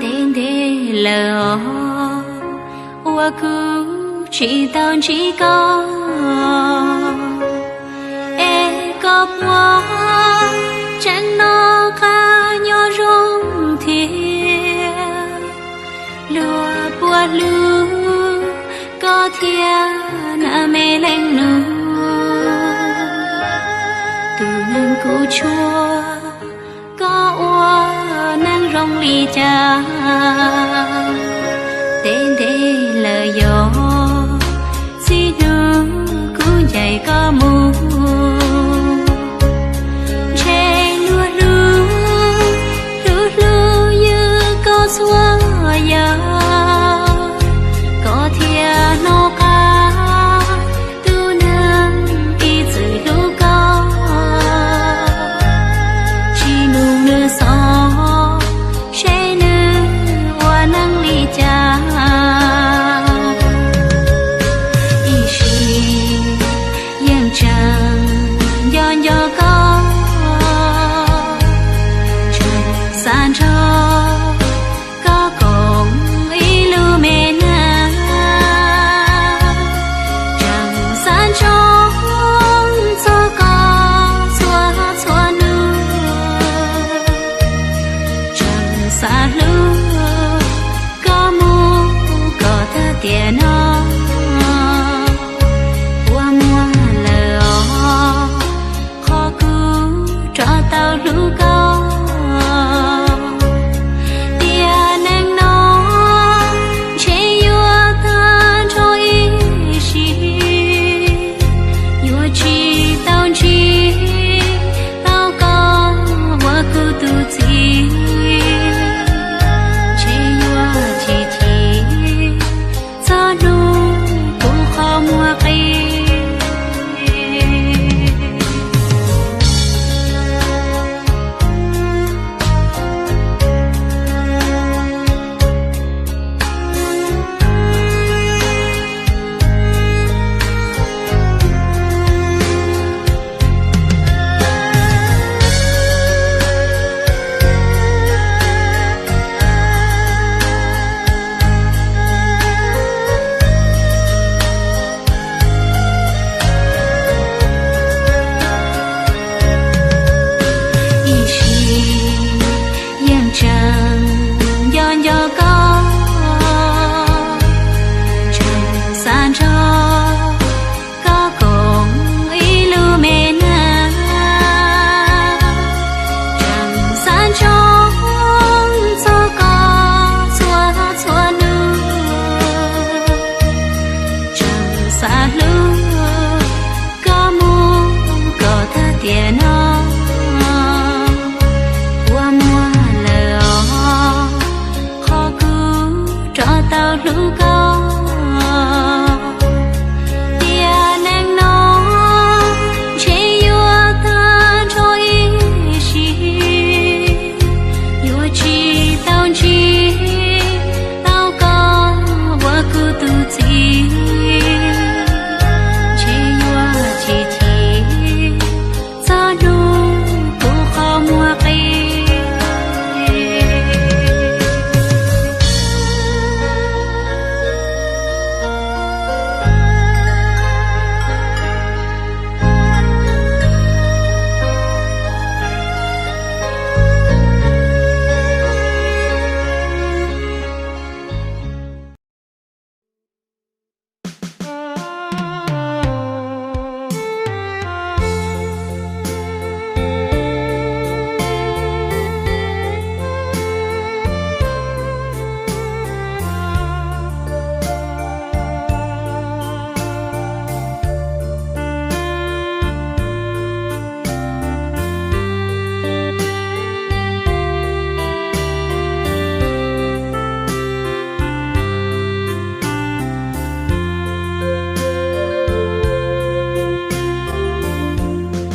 Ntev ntev lawm os, uas kuv tsis tau ntsib koj, es koj puas tseem noj qab nyob zoo thiab? Luag puas hlub koj thiab na me leej nus? Tus neeg kuv tshuaj, koj ua neej zoo li cas? Ntev ntev lawm yog, txij hnub kuv ncaim koj mus, ntshe luag hlub, hlub hlub ywg koj txhua yam, koj thiaj noj qab tus neeg ib txwm hlub koj. Tsis nug nws xov seb nws ua neej li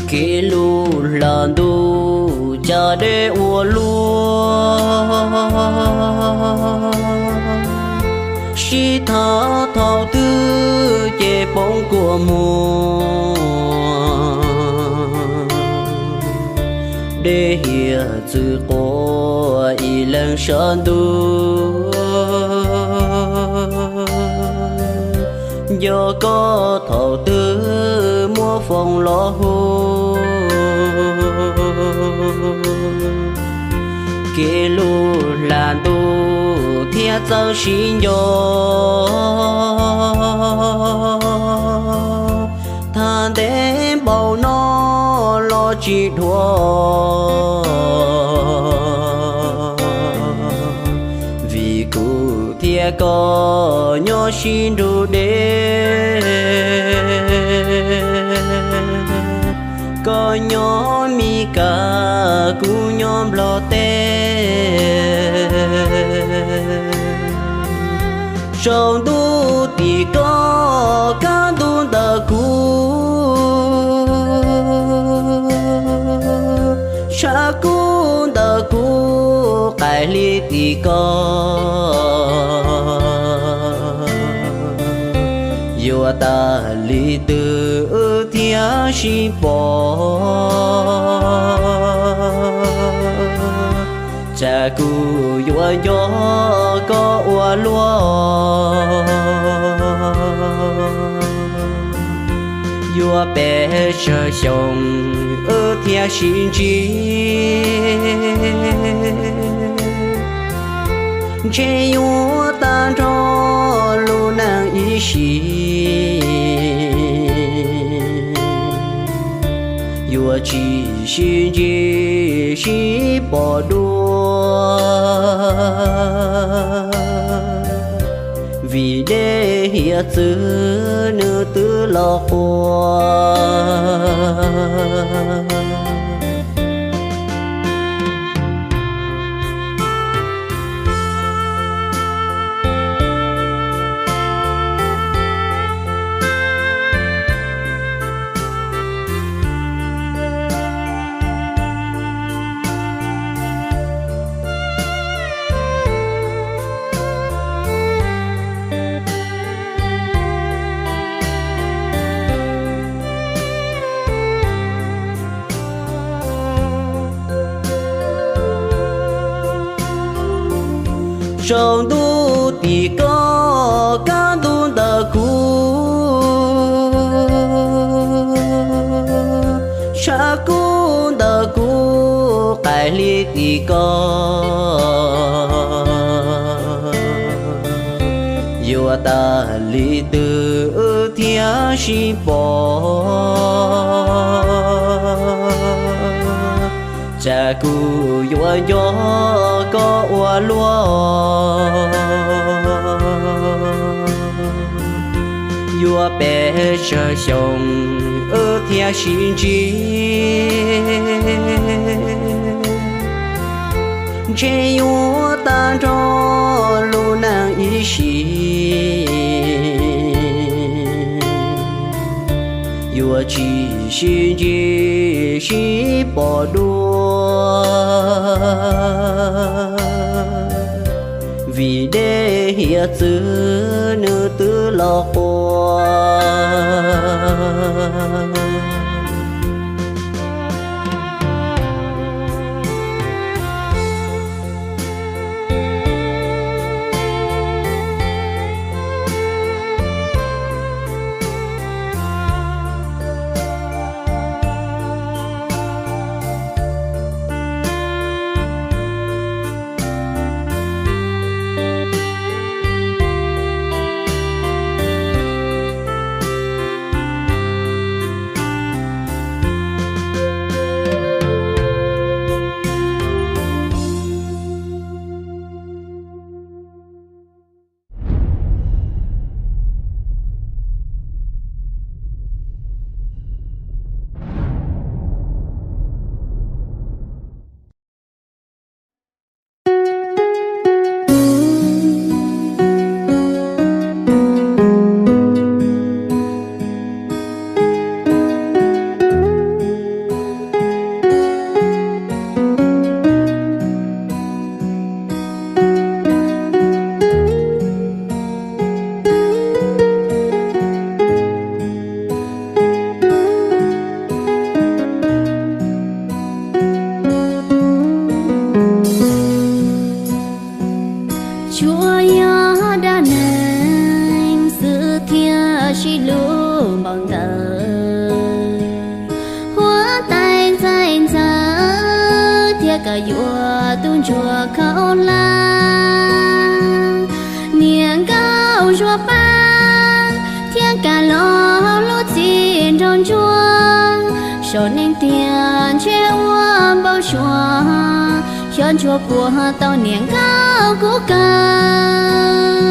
Kev lug hla ntuj cas deb ua luaj, sib tham thaum twg ces poob kua muag. Dej hiav txwv quaj ib leeg sab ntuj, nco koj thaum twg muaj foom los hu. Kev lug hla ntuj thiaj txawj sib nco, thaj ntev npaum no los tsis dhuav. Vim kuv thiab koj nyob sib nrug deb, koj nyob Mis Kas kuv nyob Nplog teb. Saum ntuj tim koj, kaj ntug ntawm kuv, sab kub ntawm kuv, qaim hli tim koj. Yuav tas li twg wb thiaj sib pom, cas kuv yuav nco koj ua luaj. Yuav peb sawv xyoo wb thiaj sib ntsib, ntshe yuav tag nrho lub neej ib sim. Yuav tsis sib ntsib sib pom dua, vim dej hiav txwv nws twb los quaj. Saum ntuj tim koj, kaj ntug ntawm kuv, sab kub ntawm kuv, qaim hli tim koj. Yuav tas li twg wb thiaj sib pom, cas kuv yuav nco koj ua luaj. Yuav peb sawv xyoo wb thiaj sib ntsib, ntshe yuav tag nrho lub neej ib sim. Yuav tsis sib ntsib sib pom dua, vim dej hiav txwv nws twb los quaj. Koj yuav tus ntsuag khaub hlab, niam nkauj zuag pab, thiab koj los lub txim nraug ntsuag, saum neeg tiag ntshe ua npau suav, xyov ntsuag puas tau niam nkauj kuv kawg.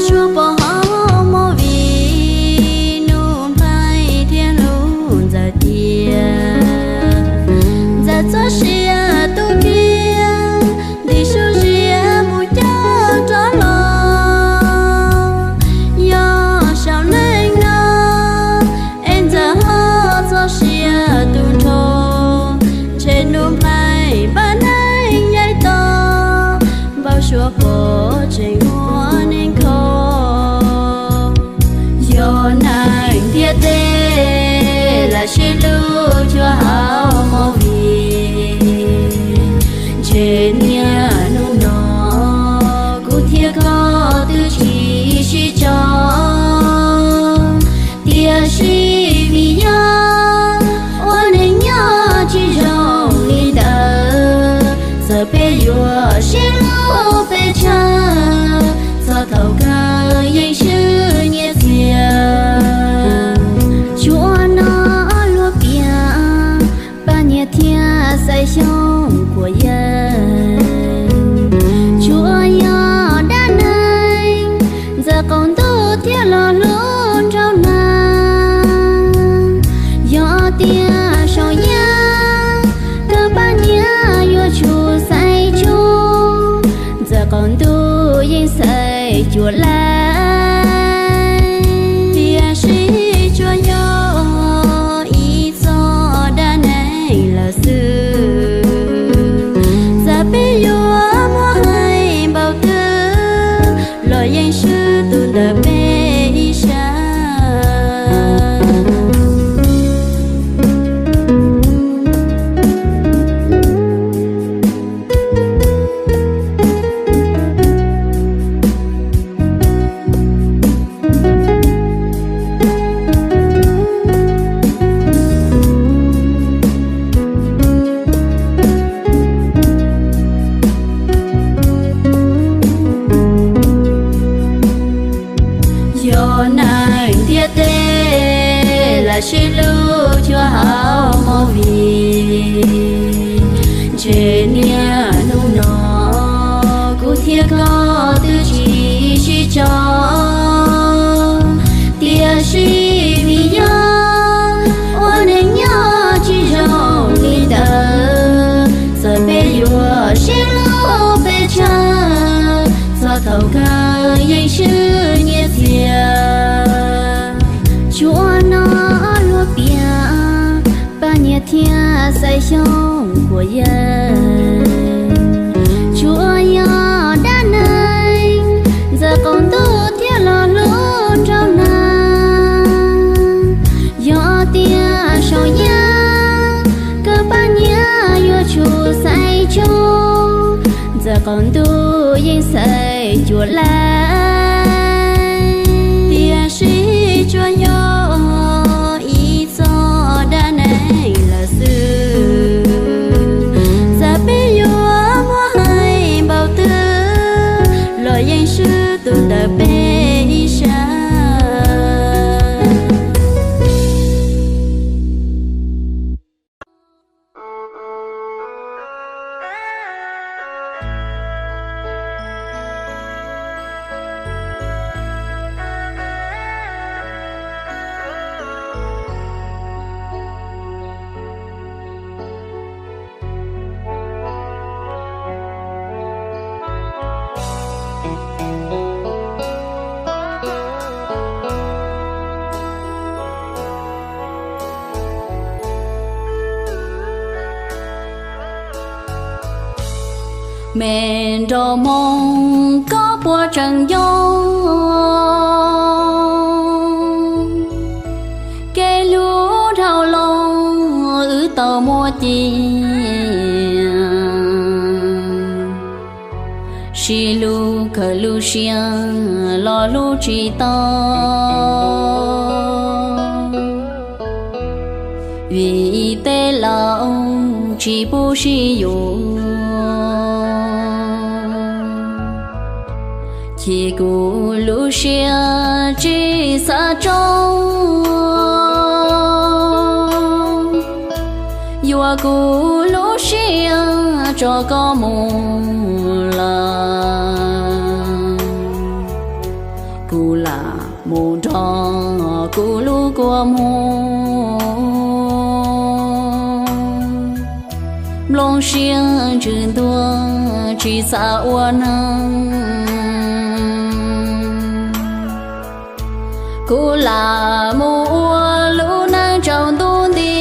Tsuas pom hauv movie, Nuj Nplaig thiab Nuj Ntxawm tias, Ntxawm txoj sia tu kiag, ntim su zias mus coj rov los. Yog saum neeg no es Ntxawm ho txoj sia tu nrho, ntshe Nuj Nplaig npaj neeg yaim to, npau suav pom tseem ua neeg kho. Yog neeg ntiaj teb los sib hlub cuag hauv movie, ntshe niaj hnub no kuv thiab koj twb tsis sib tso. Tiam sis vim yog ua neeg nyob tsis zoo li ntawd, txawm peb yuav sib hlub pes tsawg, txog thaum kawg yeej swb nyiaj txiag. Tsuas hnov luag piav Paj Niam thiab Xaiv Xyooj kuas yawg, tsuas yog dab neeg Ntxawm qaum ntuj thiaj los hlub nraug nag. Yog tias saum yaj kawg Paj Niam yuav tsum xaiv tsuj, Ntxawm qaum ntuj yeej xaiv cuag lawm. Tiam sis tsuas yog ib txoj dab neeg lawm xwb, txawm peb yuav muab hais npaum twg los yeej swb tus ntawm peb ib sab. Yog neeg ntiaj teb los sib hlub cuag hauv movie, ntshe niaj hnub no kuv thiab koj twb tsis sib tso. Tiam sis vim yog ua neeg nyob tsis zoo li ntawd, txawm peb yuav sib hlub pes tsawg, txog thaum kawg yeej swb nyiaj txiag. Tsuas hnov luag piav Paj Niam thiab Xaiv Xyooj kuas yawg, tsuas yog dab neeg Ntxawm qaum ntuj thiaj los hlub nraug nag. Yog tias saum yaj kawg Paj Niam yuav tsum xaiv tsuj, Ntxawm qaum ntuj yeej xaiv cuag lawm. Tiam sis tsuas yog ib txoj dab neeg lawm xwb, txawm peb yuav muab hais npaum twg los yeej swb tus ntawm peb ib sab. Me nraug Hmoob, koj puas tseem nco kev hlub dhau los wb tau muaj cia? Sib hlub kawg lub siab los hlub tsis tau, vim peb laus tsis pub sib yuav, chim kuv lub siab tsis xav tsaug, yuam kuv lub siab tso koj mus lawm. Kuv lam mus nrog kuv lub kua muag, nplooj siab ntsws ntuag tsis xav ua neeg. Kuv lam mus ua lub neej tsaus ntuj nti,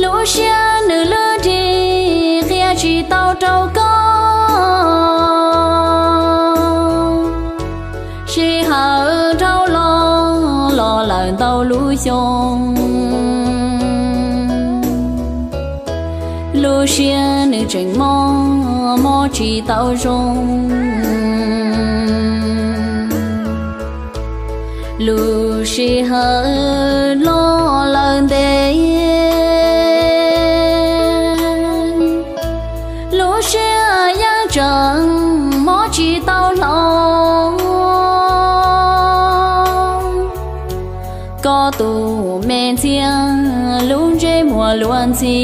lub siab nws lwj nrig qhia tsis tau rau koj. Sij hawm dhau los los lawm ntau lub xyoo, lub siab nws tseem mob mob tsis tau zoo. Lub sij hawm los lawm ntev, lub siab yeej tseem mob tsis tau hlo. Koj tus me ntxhiab lub ntsej muag luag ntxhi,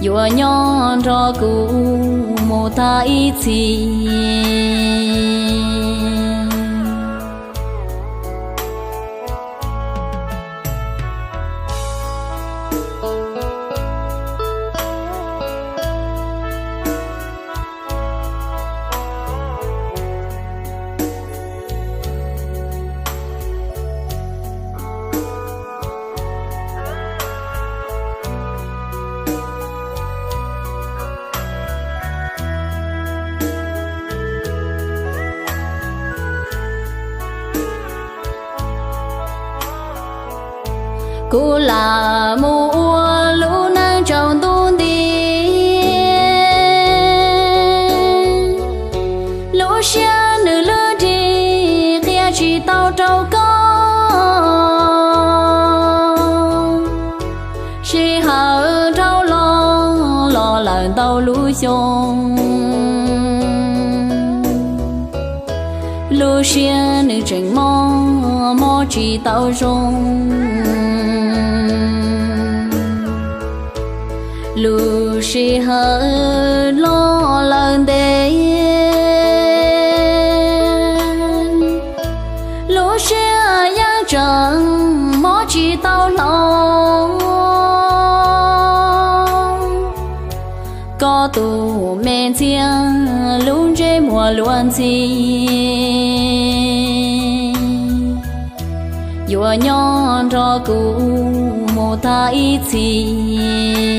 yuav nyob nrog kuv mus tag ib txhis. Kuv lam mus ua lub neej tsaus ntuj nti, lub siab nws lwj nrig qhia tsis tau rau koj. Sij hawm dhau los los lawm ntau lub xyoo, lub siab nws tseem mob mob tsis tau zoo. Lub sij hawm los lawm ntev, lub siab yeej tseem mob tsis tau hlo. Koj tus me ntxhiab lub ntsej muag luag ntxhi, yuav nyob nrog kuv mus tag ib txhis.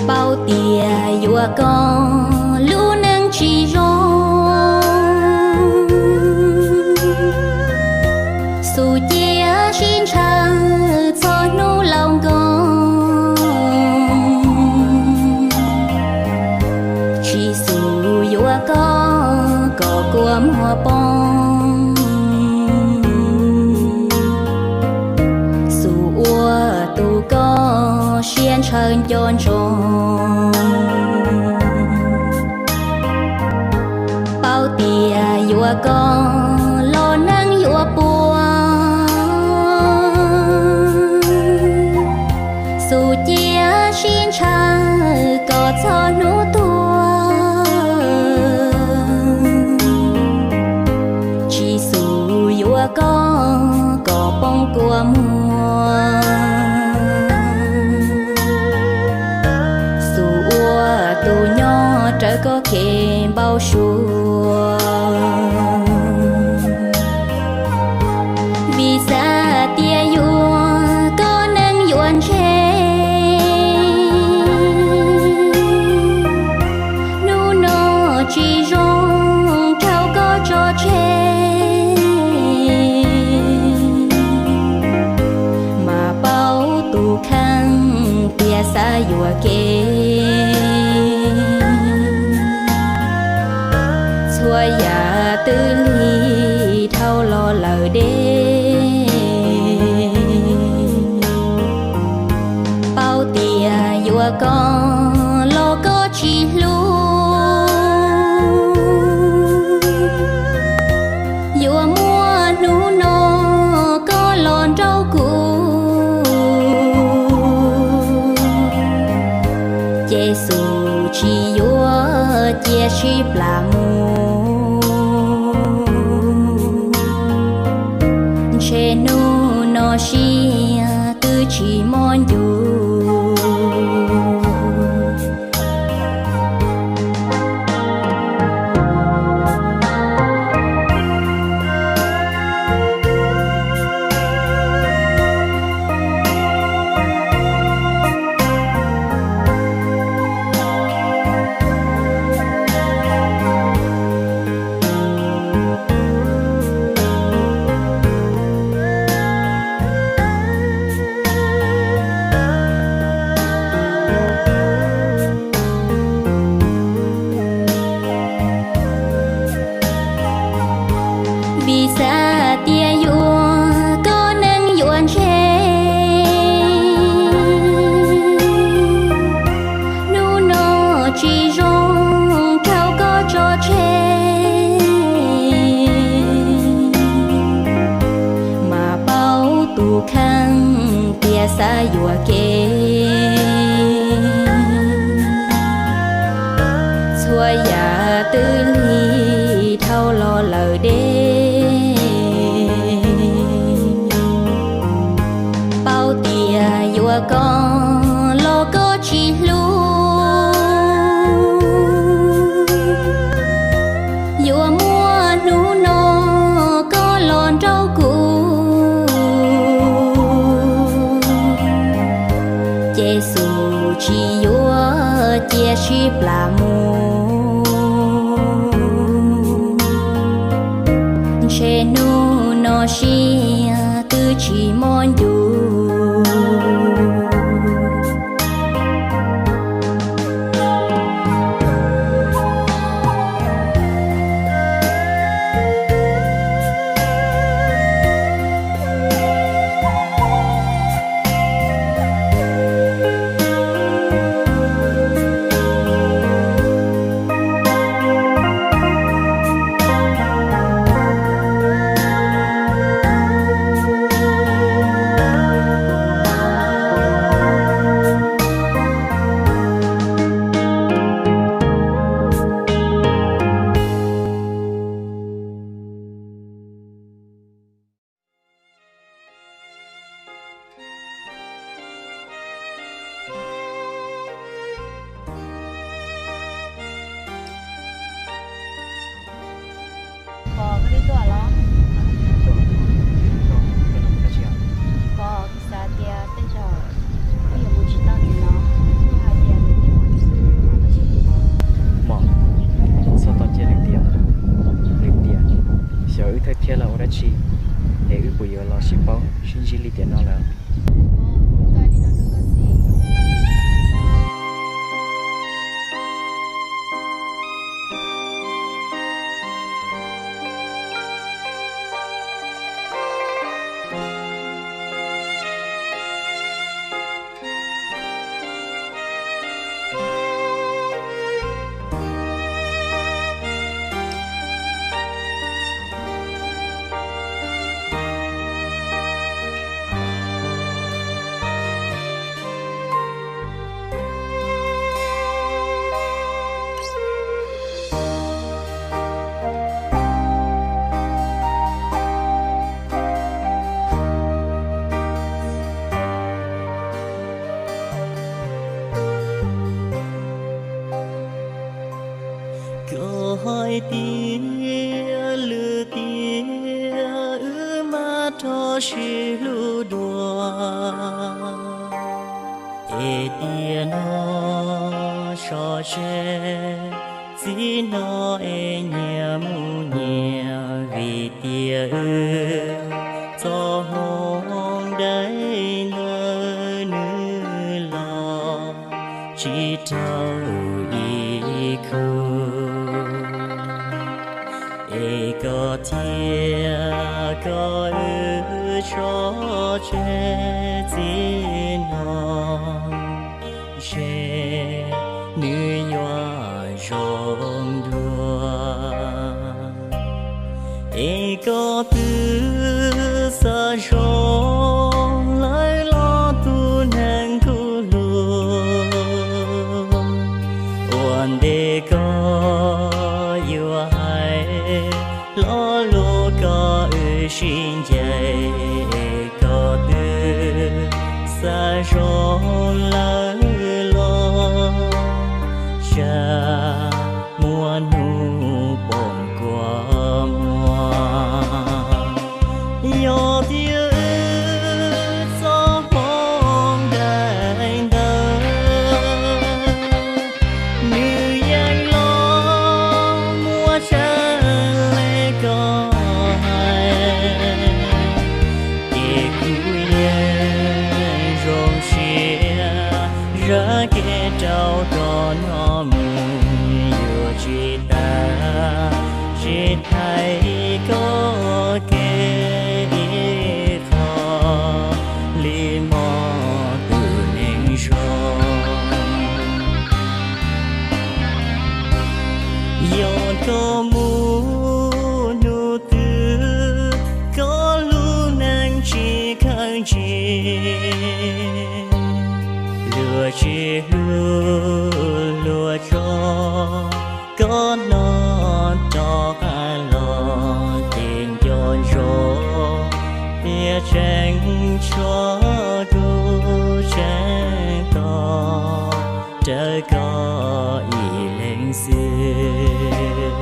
Paub tias yuav koj lub neej tsis zoo, xub ciab sib ntshaw txhua hnub laus nkoos. Tswv Yexus yuav koj kom kua muag poob. Yexus ua tus koj siab ntshaw nco ntsoov. Paub tias yuav koj los neej yuav puas. Yexus cia sib ntshaw kom txhua hnub tuag. Tswv Yexus yuav koj kom poob kua muag. Yexus ua tus nyob raws koj kev npau suav. Vim xav tias yuav koj neej yuav ntshe. Hnub no tsis zoo rau koj tso tseg. Mas paub tus kheej tias xav yuam kev. Txhua yam twb lig dhau los lawm deb. Paub tias yuav koj los koj tsis hlub. Yuav muaj hnub no koj los nrauj kuv. Ces Yexus tsis yuav cia sib plam mus. Ntshe hnub no siab twb tsis mob ncuv. Vim xav tias yuav koj neej yuav ntshe. Hnub no tsis zoo rau koj tso tseg. Mas paub tus kheej tias xav yuam kev. Txhua yam twb lig dhau los lawm deb. Paub tias yuav koj los koj tsis hlub. Yuav muaj hnub no koj los nrauj kuv. Ces Yexus tsis yuav cia sib plam mus. Ntshe hnub no siab twb tsis mob ncuv. Tsis paub, sib ntsib li tiam no lawm. Koj hais tias lwm tiam wb mam rov sib hlub dua, es tiam no so tseg txij no es nyias mus nyias, vim tias wb txoj hmoov dai ntawd nws los tsis raug ib khub. Es koj thiab koj wb so tseg txij no, ntshe nws yuav zoo dua. Es koj twb xav zoo lawm los tus neeg kuv hlub, ua ntej koj yuav hais lo lus koj wb sib ncaim. Koj twb xav zoo lawm los, tsam muaj hnub pom kua muag. Yog tias wb txoj hmoov dai ntawd nws yeej los muaj tseeb li koj hais, ces kuv yeej zoo siab zam kev rau koj no mus. Yuav tsis tas tsis thaij koj kev ib qho li mog tus neeg zoo. Yog koj mus hnub twg koj lub neej tsis kheev tsis, luag tsis hlub luag tso koj no rov qab los, ces nco ntsoov tias tseem tshuav kuv tseem tos rawv koj ib leeg xwb.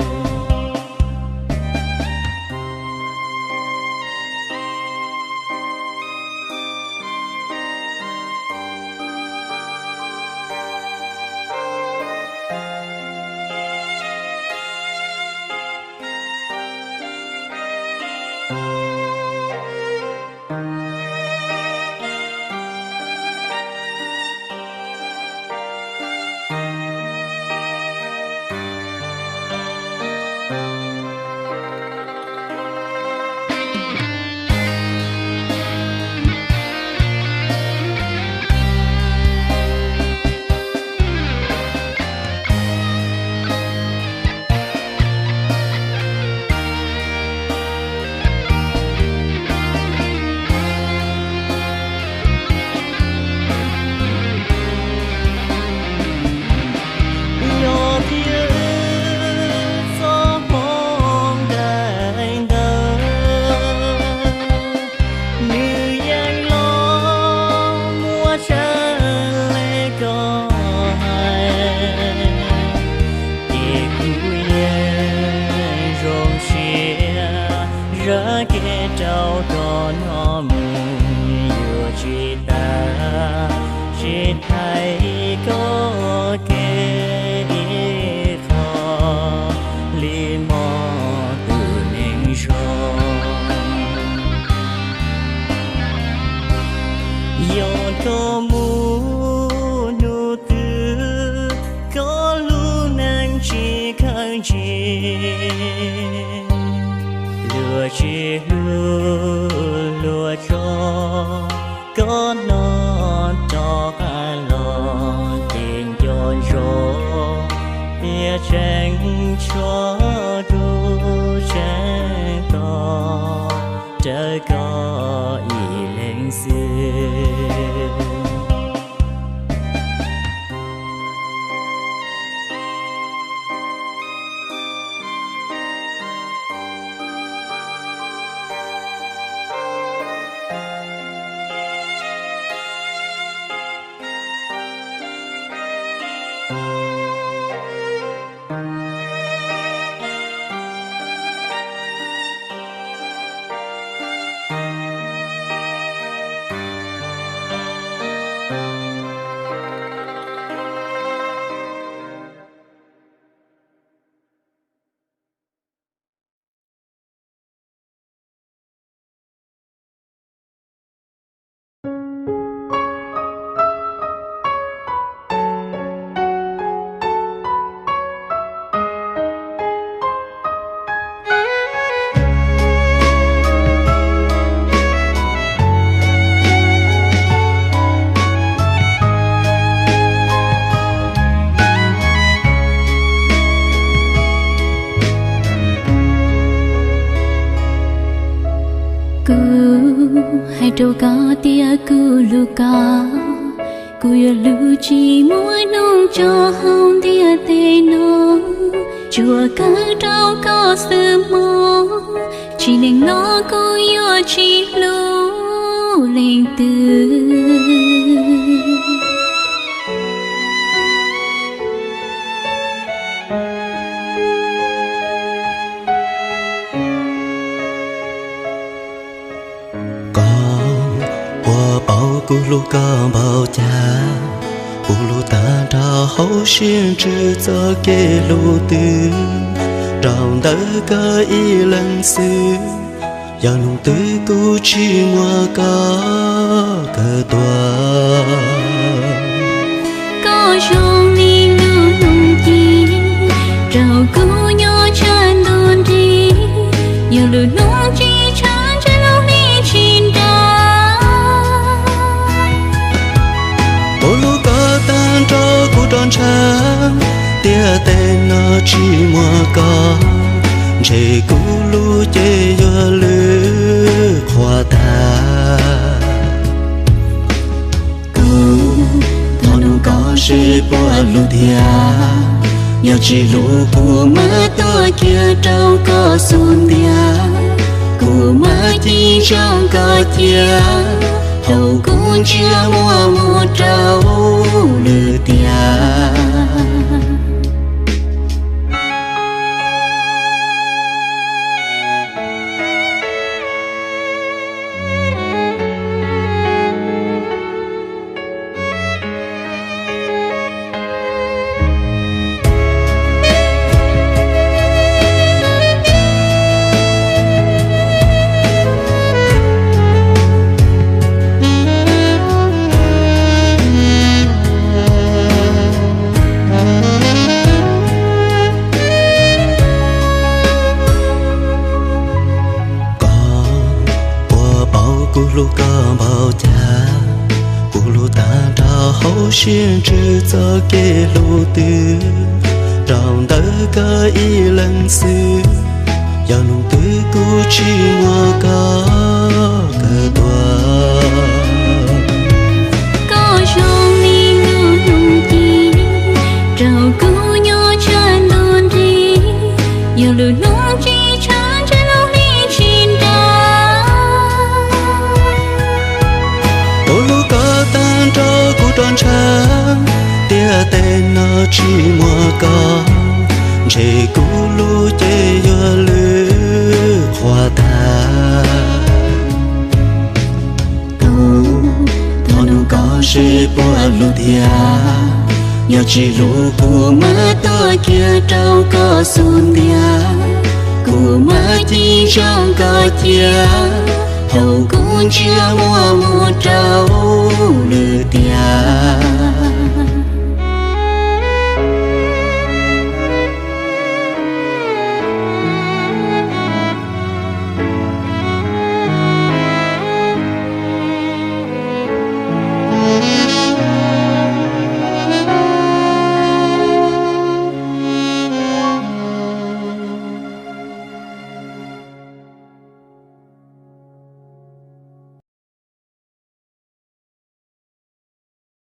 Yog koj mus hnub twg, koj lub neej tsis khaws ntse. Luag tsis hlub luag txog, koj hnov rov qab los ces nco ntsoov. Tiaj tseem tshuav kuv tseem tos, raws koj ib leeg xwb. Kuv hais rau koj tias kuv hlub koj, kuv yuav hlub tsis muaj hnub tso hauv ntiaj teb no, tsuas kawg rau koj xwb mog, tsis neeg no kuv yuav tsis hlub leej twg. Koj puas paub kuv hlub koj npaum cas, kuv hlub tag nrho hauv siab ntsws txoj kev hlub twg, rau ntawm koj ib leeg xwb, yog hnub twg kuv tsis muaj koj kawg tuag. Koj zoo li lub hloov ci, rau kuv nyob tshaj ntuj nrig, yog lub hloov ci tshav ntshe lub hli tsis nra. Kuv hlub koj tag nrho kuv rov ntshaw, tiaj teb no tsis muaj koj, ntshe kuv lub cev yuav lwj qhuav tag. Kuv thov nug koj seb puas hlub tiag, yog tsis hlub kuv mam tuaj kiag rau koj xub ntiag, kuv mam ci zoo koj cia, thaum kuv ntsia muaj mus rau lwm tiag. Koj puas paub kuv hlub koj npaum cas, kuv hlub tag nrho hauv siab ntsws txoj kev hlub twg, rau ntawm koj ib leeg xwb, yog hnub twg kuv tsis muaj koj kawg tuag. Koj zoo li lub hloov ci, rau kuv nyob tshaj ntuj nrig, yog lub hloov ci tshav ntshe lub hli tsis nra. Kuv hlub koj tag nrho kuv rov ntshaw, tiaj teb no tsis muaj koj, ntshe kuv lub cev yuav lwj qhuav tag. Kuv thov nug koj seb puas hlub tiag, yog tsis hlub kuv mam tuaj kiag rau koj xub ntiag, kuv mam ci zoo koj cia, thaum kuv ntsia muaj